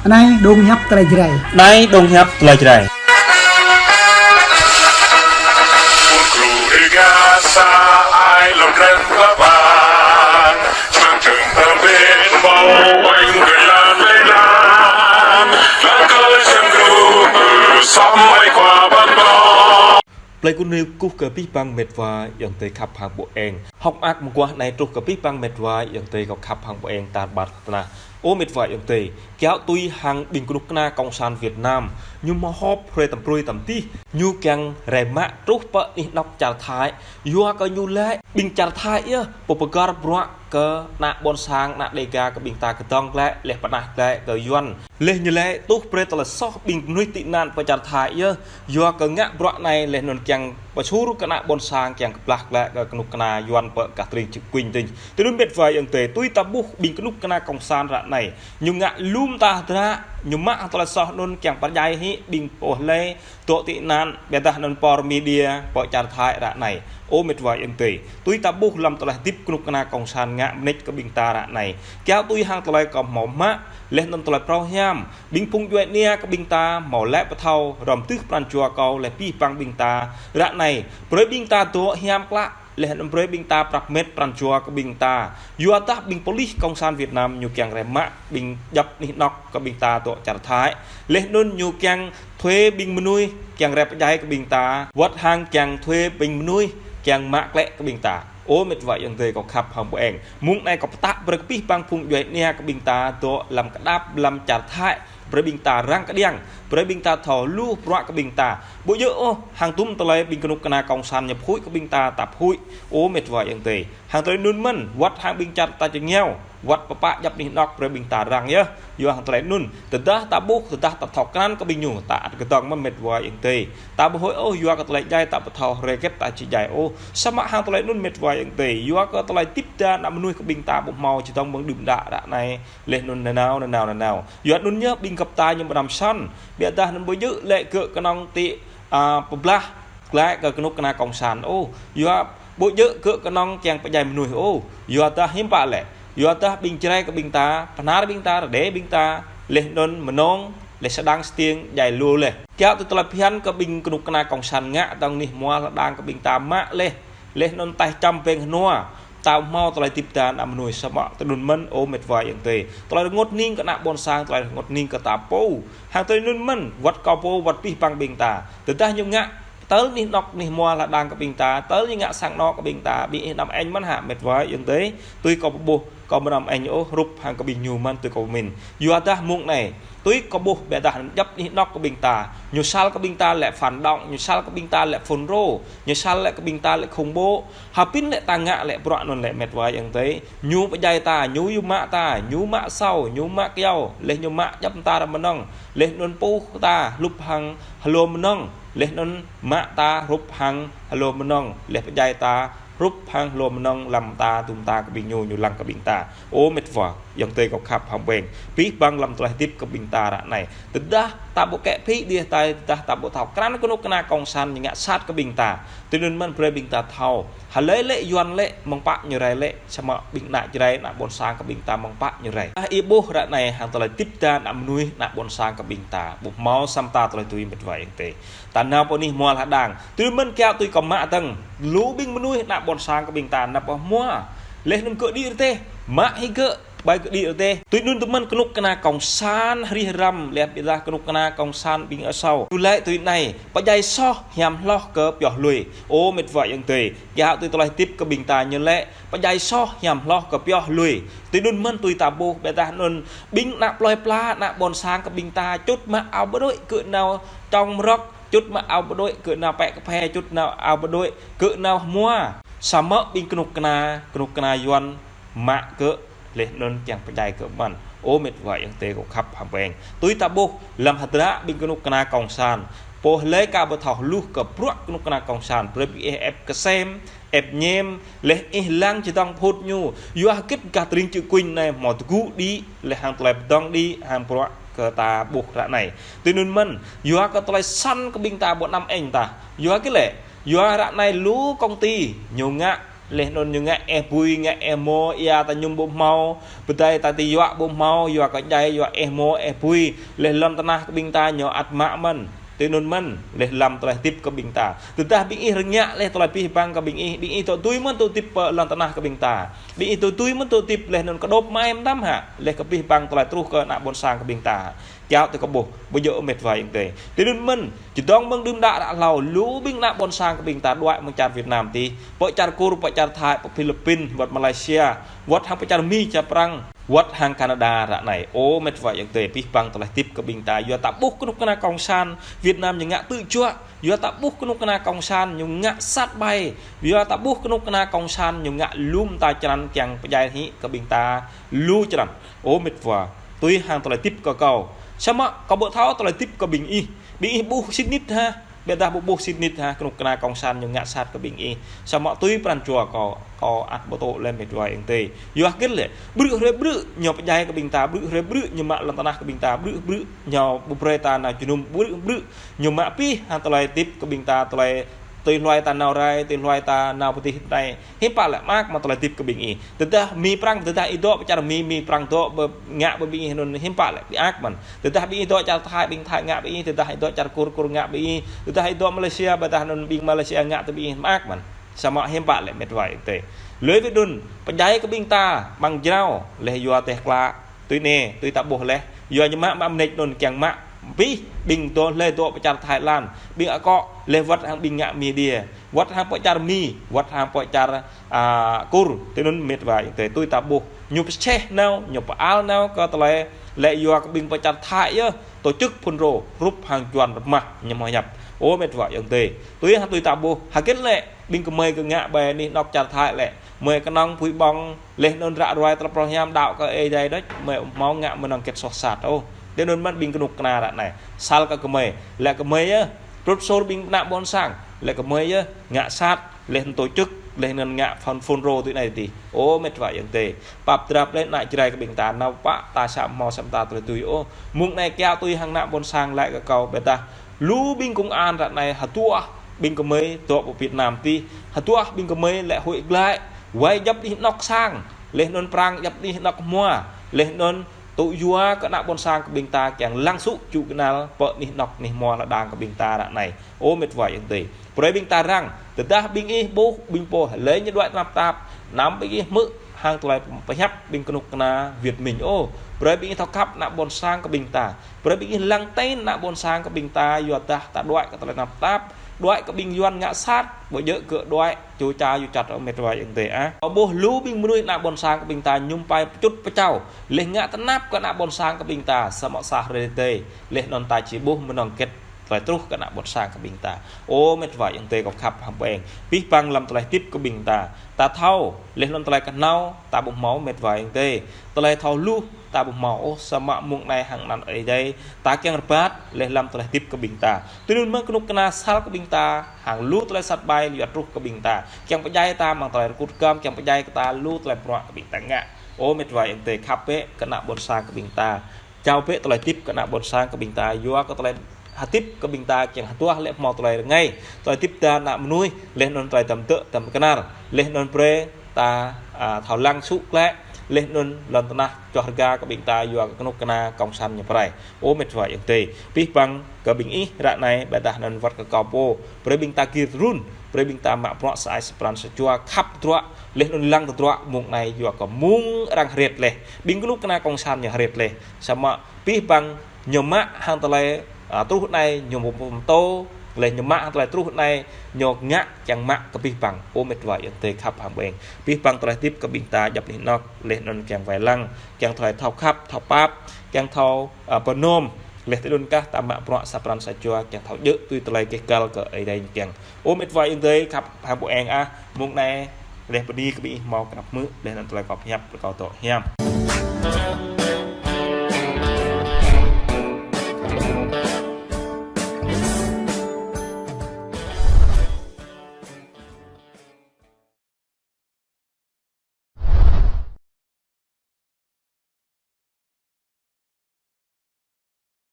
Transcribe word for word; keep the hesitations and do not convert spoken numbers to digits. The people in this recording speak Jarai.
Anai dong hiăp tơlơi Jrai. Anai dong hiăp tơlơi Jrai. Plei Kŭn Niu kơkuh kơ abih bang met wa ayŏng adơi khăp hăng ƀô eng. Hơ̆k mơak mơguah anai truh kơ abih bang met wa ayŏng adơi kâo khăp hăng ƀô eng tar ƀar tơnah. Ơ met wa ayŏng adơi, kiaŏ tui hăng ƀing kơnuk kơna Kông San Việt Nam, ñu mơhop hrơi tăm brui tăm dih, ñu kiăng rai mă truh pơ anih anŏk čar Thái. Yua kơ ñu laĭ ƀing čar Thái yơh, pơpơgăr bruă kơ ană ƀôn sang, ană Đêga kơ ƀing ta kơdŏng glaĭ, laih pơnah glaĭ kơ Yuan. Laih ñu laĭ tuh brơi tơlơi soh ƀing mơnuih tị nạn pơ čar Thái yơh, yua kơ ngă bruă anai laih anŭn kiăng pơsur kơ ană ƀôn sang kiăng kơblah glaĭ kơ kơnuk kơna Yuan pơ gah tơring Čư̆ Kuin dih. Tui anŭn met wa ayŏng adơi, tui ta ƀuh ƀing kơnuk kơna Kông San ră anai, ñu ngă lŏm ta hơdră, ñu mă tơlơi soh anŭn kiăng pơdjai hĭ ƀing pô hlơi dŏ tị nạn, ƀiădah anŭn pơ media pơ čar Thái ră anai. Ơ met wa ayŏng adơi, tui ta ƀuh lăm tơlơi hơdip kơnuk kơna Kông San ngă mơneč kơ ƀing ta ră anai. Kiaŏ tui hăng tơlơi kâo hmâo mă, laih anŭn tơlơi phrâo hiam, ƀing phung djuai ania kơ ƀing ta hmâo laĭ pơthâo, hrŏm tưh pran jua kâo laih abih bang ƀing ta ră anai. Brơi ƀing ta dŏ hiam klă, laih anŭn brơi ƀing ta prăp met pran jua kơ ƀing ta. Yua dah ƀing pôlis Kông San Việt Nam ñu kiăng rai mă ƀing djŏp anih anŏk kơ ƀing ta dŏ čar Thái. Laih anŭn ñu kiăng thuê ƀing mơnuih kiăng rai pơdjai kơ ƀing ta, wơ̆t hăng kiăng thuê ƀing mơnuih kiăng mă klĕ kơ ƀing ta. Ơ met wa ayŏng adơi kâo khăp hăng ƀô eng. Mơ̆ng anai kâo pơtă brơi kơ abih bang phung djuai ania kơ ƀing ta dŏ lăm kơdăp lăm čar Thái. Brơi ƀing ta răng kơđiăng, brơi ƀing ta thâo hluh bruă kơ ƀing ta. Ƀu djơ̆ ôh, hăng tum tơlơi ƀing kơnuk kơna Kông San ñu pơhuĭ kơ ƀing ta, ta pơhuĭ. Ơ met wa ayŏng adơi, hăng tơlơi anŭn mơ̆n, wơ̆t hăng ƀing čar ta čơngiao, wơ̆t pơpă djŏp anih anŏk brơi ƀing ta răng yơh. Yua hăng tơlơi anŭn, tơdah ta ƀuh, tơdah ta thâo krăn kơ ƀing ñu, ta ăt kơdŏng mơ̆n met wa ayŏng adơi. Ta ƀu huĭ ôh, yua kơ tơlơi djai ta ƀu thâo, hơget ta či djai ôh. Samơ̆ hăng tơlơi anŭn met wa ayŏng adơi, yua kơ tơlơi hơdip ta ană mơnuih kơ ƀing ta ƀu hmâo či dŏng mơ̆ng đưm đă ră anai. Laih anŭn nanao, nanao, nanao. Yua anŭn yơh ƀing gơp ta ñu ƀu năm săn. Ƀiădah anŭn ƀu djơ̆ lĕ gơ̆ kơnơ̆ng tĭ, a, pơblah glaĭ kơ kơnuk kơna Kông San ôh. Yua ƀu djơ̆ gơ̆ kơnơ̆ng kiăng pơdjai mơnuih ôh. Yua dah hiư̆m pă lĕ. Yua dah ƀing Jrai kơ ƀing ta, Bahnar ƀing ta, Rơđê ƀing ta, laih anŭn Mơnông, laih Sơdang Stiêng, djai lu laih. Kiaŏ tui tơlơi phiăn kơ ƀing kơnuk kơna Kông San ngă dŏng anih hmua hơdang kơ ƀing ta mă laih. Laih anŭn taih čăm peng hơnua. Ta hmâo tơlơi hơdip ta ană mơnuih samơ̆ tui anŭn mơ̆n ơ met wa ayŏng adơi. Tơlơi rơngot hning kơ ană ƀôn sang, tơlơi rơngot hning kơ ta pô. Hăng tui anŭn mơ̆n, wơ̆t kâo pô, wơ̆t abih bang ƀing ta. Tơdah ñu ngă, tơl anih anŏk anih hmua hơdang kơ ƀing ta, tơl ñu ngă sang anŏ kơ ƀing ta, ƀing ih năm eng mơ̆n hă met wa ayŏng adơi. Tui kâo pơƀuh, kâo ƀu năm eng ôh, hrup hăng kơ ƀing ñu mơ̆n tui kâo pơmĭn. Yua dah mơ̆ng anai, tui kâo ƀuh ƀiădah djŏp anih anŏk kơ ƀing ta. Ñu sal kơ ƀing ta lĕ phản động, ñu sal kơ ƀing ta lĕ FULRO, ñu sal lĕ kơ ƀing ta lĕ khủng bố. Hơpĭn lĕ ta ngă lĕ bruă anŭn lĕ met wa ayŏng adơi. Ñu pơdjai ta, ñu yua mă ta, ñu mă asâo, ñu mă kyâo, laih ñu mă djŏp ta ră Mơnông, laih anŭn puh ta hrup hăng hlô Mơnông, laih anŭn mă ta hrup hăng hlô Mơnông, laih pơdjai ta hrup hăng hlô Mơnông lăm ta, tum ta kơ ƀing ñu, ñu lăng kơ ƀing ta. Ơ met wa ayŏng adơi kâo khăp hăng ƀô eng. Abih bang lăm tơlơi hơdip kơ ƀing ta ră anai. Tơdah ta ƀu kĕ phi đih tai, tơdah ta ƀu thâo krăn kơnuk kơna Kông San ñu ngă sat kơ ƀing ta. Tui anŭn mơ̆n brơi ƀing ta thâo. Hlơi lĕ Yuan lĕ, mơ̆ng pă ñu rai lĕ, samơ̆ ƀing ană Jrai, ană ƀôn sang kơ ƀing ta mơ̆ng pă ñu rai. Dah ih ƀuh ră anai hăng tơlơi hơdip ta ană mơnuih, ană ƀôn sang kơ ƀing ta. Ƀu hmâo săm ta tơlơi tui met wa ayŏng adơi. Ta nao pơ anih hmua hơdang. Tui anŭn mơ̆n kiaŏ tui kâo mă dơ̆ng. Lu ƀing mơnuih ană ƀôn sang kơ ƀing ta nao pơ hmua. Laih anŭn gơ̆ đĭ rơdêh. Mă hĭ gơ̆ ƀai gơ̆ đĭ rơdêh. Tui anŭn tui mơ̆n kơnuk kơna Kông San rĭh răm, laih ƀiădah kơnuk kơna Kông San ƀing asâo. Ñu laĭ tui anai, pơdjai soh hiam hloh kơ pioh lui. Ơ met wa ayŏng adơi, kiaŏ tui tơlơi hơdip kơ ƀing ta ñu laĭ, pơdjai soh hiam hloh kơ pioh lui. Tui anŭn mơ̆n tui ta ƀuh, ƀiădah anŭn ƀing ană plơi pla, ană ƀôn sang kơ ƀing ta, čŭt mă ao bơđuĕ gơ̆ nao čŏng mrŏk, čŭt mă ao bơđuĕ gơ̆ nao pĕ kơphê, čŭt nao ao bơđuĕ gơ̆ nao hmua. Samơ̆ ƀing kơnuk kơna, kơnuk kơna Yuan mă gơ̆, laih anŭn kiăng pơdjai gơ̆ mơ̆n. Ơ met wa ayŏng adơi kâo khăp hăng ƀô eng. Tui ta ƀuh, lăm hơdră ƀing kơnuk kơna Kông San. Pô hlơi ka ƀu thâo hluh kơ bruă kơnuk kơna Kông San. Brơi ƀing ih ĕp kơsem, ĕp ñem, laih ih lăng či dŏng pơhŭt ñu. Yua hơget gah tơring Čư̆ Kuin anai hmâo tơgŭ đĭ, laih hăng tơlơi pơdŏng đĭ, hăng bruă kơ ta ƀuh ră anai. Tui anŭn mơ̆n, yua kơ tơlơi săn kơ ƀing ta ƀu năm eng tah. Yua hơget lĕ, yua ră anai lu công ty, ñu ngă Laih anŭn ñu ngă eh bui, ngă eh mô, ia ta mơñum ƀu hmâo, pơdai ta tơjuă ƀu hmâo, yua kơ djai, yua eh mô, eh bui. Laih lŏn tơnah kơ ƀing ta ñu ăt mă mơ̆n. Tui anŭn mơ̆n, laih lăm tơlơi hơdip kơ ƀing ta. Tơdah ƀing ih rơngiă laih tơlơi abih bang kơ ƀing ih, ƀing ih dŏ tui mơ̆n dŏ hơdip pơ lŏn tơnah kơ ƀing ta. Ƀing ih dŏ tui mơ̆n dŏ hơdip laih anŭn kơdŏp mai mơtam hă, laih kơ abih bang tơlơi truh kơ ană ƀôn sang kơ ƀing ta. Kiaŏ tui kơ ƀuh, ƀu djơ̆ ôh met wa ayŏng adơi. Tui anŭn mơ̆n, čơdơ̆ng mơ̆ng đưm đă đă hlâo, lu ƀing ană ƀôn sang kơ ƀing ta đuaĭ mơ̆ng čar Việt Nam tih. Pơ čar Kur, pơ čar Thái, pơ Philippin, wơ̆t Malaysia, wơ̆t hăng pơ čar Mi, čar Prang, wơ̆t hăng Canada ră anai. Ơ met wa ayŏng adơi, abih bang tơlơi hơdip kơ ƀing ta, yua ta ƀuh kơnuk kơna kông sản Việt Nam ñu ngă tơjuă, yua ta ƀuh kơnuk kơna kông sản ñu ngă sat ƀai, yua ta ƀuh kơnuk kơna kông sản ñu ngă lŏm ta črăn kiăng pơdjai hĭ kơ ƀing ta lu črăn. Ơ met wa, tui hăng tơlơi hơdip kơ kâo. Samơ̆ kâo ƀu thâo tơlơi hơdip kơ ƀing ih. Ƀing ih ƀuh sĭt nik hă? Ƀôdah ƀu ƀuh sĭt nik hă, kơnuk kơna kông sản ñu ngă sat kơ ƀing ih. Samơ̆ tui pran jua kâo, kâo ăt ƀu tŭ lĕ met wa ayŏng adơi. Yua hơget lĕ, brư̆ hrơi brư̆ ñu pơdjai kơ ƀing ta, brư̆ hrơi brư̆ ñu mă lŏn tơnah kơ ƀing ta, brư̆ brư̆ ñu ƀu brơi ta nao jơnum, brư̆ brư̆ ñu mă abih hăng tơlơi hơdip kơ ƀing ta, tơlơi tui hluai ta nao rai, tui hluai ta nao pơ tih anai. Hiư̆m pă lĕ mơak mơ̆n tơlơi hơdip kơ ƀing ih. Tơdah Mi Prang, tơdah ih dŏ pơ čar Mi, Mi Prang dŏ ƀơi ngă ƀơi ƀing ih anŭn hiư̆m pă lĕ mơak mơ̆n. Tơdah ƀing ih dŏ čar Thái, ƀing Thái ngă ƀing ih, tơdah ih dŏ čar Kur, Kur ngă ƀing ih, tơdah ih dŏ Malaysia, ƀôdah anŭn ƀing Malaysia ngă tui ƀing ih mơak mơ̆n. Samơ̆ hiư̆m pă lĕ met wa ayŏng adơi. Lui wơ̆t anŭn, pơdjai kơ ƀing ta, ƀăng jrao, laih yua teh klă. Tui anai, tui ta ƀuh laih, yua ñu mă mă mơneč anŭn kiăng mă abih ƀing dŏ hlơi dŏ pơ čar Thái Lan, ƀing akŏ, laih wơ̆t hăng ƀing ngă media, wơ̆t hăng pơ čar Mi, wơ̆t hăng pơ čar, a, Kur, tui anŭn met wa ayŏng adơi, tui ta ƀuh, ñu pơčeh nao, ñu pơal nao kơ tơlơi, lĕ yua kơ ƀing pơ čar Thái yơh, tổ chức phun rô, hrup hăng Yuan rơmah, ñu mơ̆ hiăp. Ơ met wa ayŏng adơi, tui hăng tui ta ƀuh, hơget lĕ, ƀing gơmơi kơ ngă ƀơi anih anŏ čar Thái lĕ. Gơmơi kơnơ̆ng pui ƀơ̆ng, laih anŭn ră ruai tơlơi pơhiăp đaŏ kơ Ơi Adai đôč, gơmơi ƀu hmâo ngă mơnơ̆ng hơget soh sat ôh. Tui anŭn mơ̆n ƀing kơnuk kơna ră anai. Sal kơ gơmơi, lĕ gơmơi yơh, prut sôr ƀing ană ƀôn sang, lĕ gơmơi yơh, ngă sat, laih anŭn tổ chức, laih anŭn ngă phun, phun rô tui anai tih. Ơ met wa ayŏng adơi. Pap drap laih ană Jrai kơ ƀing ta, nao pă ta sa hmâo sa mơta tơlơi tui ôh. Mơ̆ng anai kiaŏ tui hăng ană ƀôn sang laĭ kơ kâo ƀôdah. Lu ƀing công an ră anai hơduah ƀing gơmơi dŏ pơ Việt Nam tih, hơduah ƀing gơmơi lĕ huĭ glaĭ, wai djŏp anih anŏ sang, laih anŭn Prang djŏp anih anŏ hmua, laih anŭn tŭ yua kơ ană ƀôn sang kơ ƀing ta kiăng lăng sŭ ču kơnăl pơ anih anŏ anih hmua lŏn đang kơ ƀing ta ră anai. Ơ met wa ayŏng adơi. Brơi ƀing ta răng, tơdah ƀing ih ƀuh, ƀing pô, lĕ ñu đuaĭ tơnap tap, anăm ƀing ih hmư̆ hăng tơlơi pơhiăp ƀing kơnuk kơna Việt Minh ôh. Brơi ƀing ih thâo khăp ană ƀôn sang kơ ƀing ta. Brơi ƀing ih lăng ten ană ƀôn sang kơ ƀing ta, yua dah ta đuaĭ kơ tơlơi tơnap tap, đuaĭ kơ ƀing Yuan ngă sat, ƀu djơ̆ kơ đuaĭ čô ča yu čăt ôh met wa ayŏng adơi ah. Kâo ƀuh lu ƀing mơnuih ană ƀôn sang kơ ƀing ta mơñum pai pơčŭt pơčao, laih ngă tơnap kơ ană ƀôn sang kơ ƀing ta, samơ̆ sa hrơi tơdơi, laih anŭn ta či ƀuh mơnơ̆ng hơget tơlơi truh kơ ană ƀôn sang kơ ƀing ta. Ơ met wa ayŏng adơi kâo khăp hăng ƀing. Abih bang lăm tơlơi hơdip kơ ƀing ta. Ta thâo, laih anŭn tơlơi kơhnâo, ta ƀu hmâo met wa ayŏng adơi. Tơlơi thâo hluh, ta ƀu hmâo ôh, samơ̆ mơ̆ng anai hăng anăn Ơi Adai, ta kiăng rơbat, laih lăm tơlơi hơdip kơ ƀing ta. Tui anŭn mơ̆n kơnuk kơna sal kơ ƀing ta, hăng lu tơlơi sat ƀai, yua truh kơ ƀing ta. Kiăng pơdjai ta mơ̆ng tơlơi rơkŭt rơkăm, kiăng pơdjai kơ ta lu tơlơi bruă kơ ƀing ta ngă. Ơ met wa ayŏng adơi khăp bĕ kơ ană ƀôn sang kơ ƀing ta. Jao bĕ tơlơi hơdip kơ ană ƀôn sang kơ ƀing ta, yua kơ tơlơi hơdip kơ ƀing ta kiăng hơduah lĕ hmâo tơlơi rơngai. Tơlơi hơdip ta ană mơnuih, laih anŭn tơlơi tăm tơ̆ tăm kơnar, laih anŭn brơi ta, a, thâo lăng sŭ klĕ, laih anŭn lŏn tơnah čoh rơga kơ ƀing ta yua kơ kơnuk kơna kông sản ñu pơrai. Ơ met wa ayŏng adơi. Abih bang kơ ƀing ih ră anai ƀôdah anŭn wơ̆t kơ kâo pô. Brơi ƀing ta gir run, brơi ƀing ta mă bruă sa ai sa pran sa jua khăp tơdruă, laih anŭn lăng tơdruă mơ̆ng anai yua kơ mơ̆ng arăng hret laih. Ƀing kơnuk kơna kông sản ñu hret laih. Samơ̆ abih bang ñu mă hăng tơlơi, a, truh anai ñu ƀu pơtô, laih ñu mă hăng tơlơi truh anai ñu ngă kiăng mă kơ abih bang. Ơ met wa ayŏng adơi khăp hăng ƀing. Abih bang tơlơi hơdip kơ ƀing ta djŏp anih anŏ, laih anŭn kiăng wai lăng, kiăng tơlơi thâo khăp, thâo pap, kiăng thâo, a, pơnôm, laih tơl anŭn kah ta mă bruă sa pran sa jua, kiăng thâo djơ̆ tui tơlơi keh găl kơ Ơi Adai ñu kiăng. Ơ met wa ayŏng adơi khăp hăng ƀing ah, mơ̆ng anai, laih bơni kơ ƀing ih hmâo kơnăp hmư̆, laih anŭn tơlơi kâo pơhiăp, kâo tŏ hiam.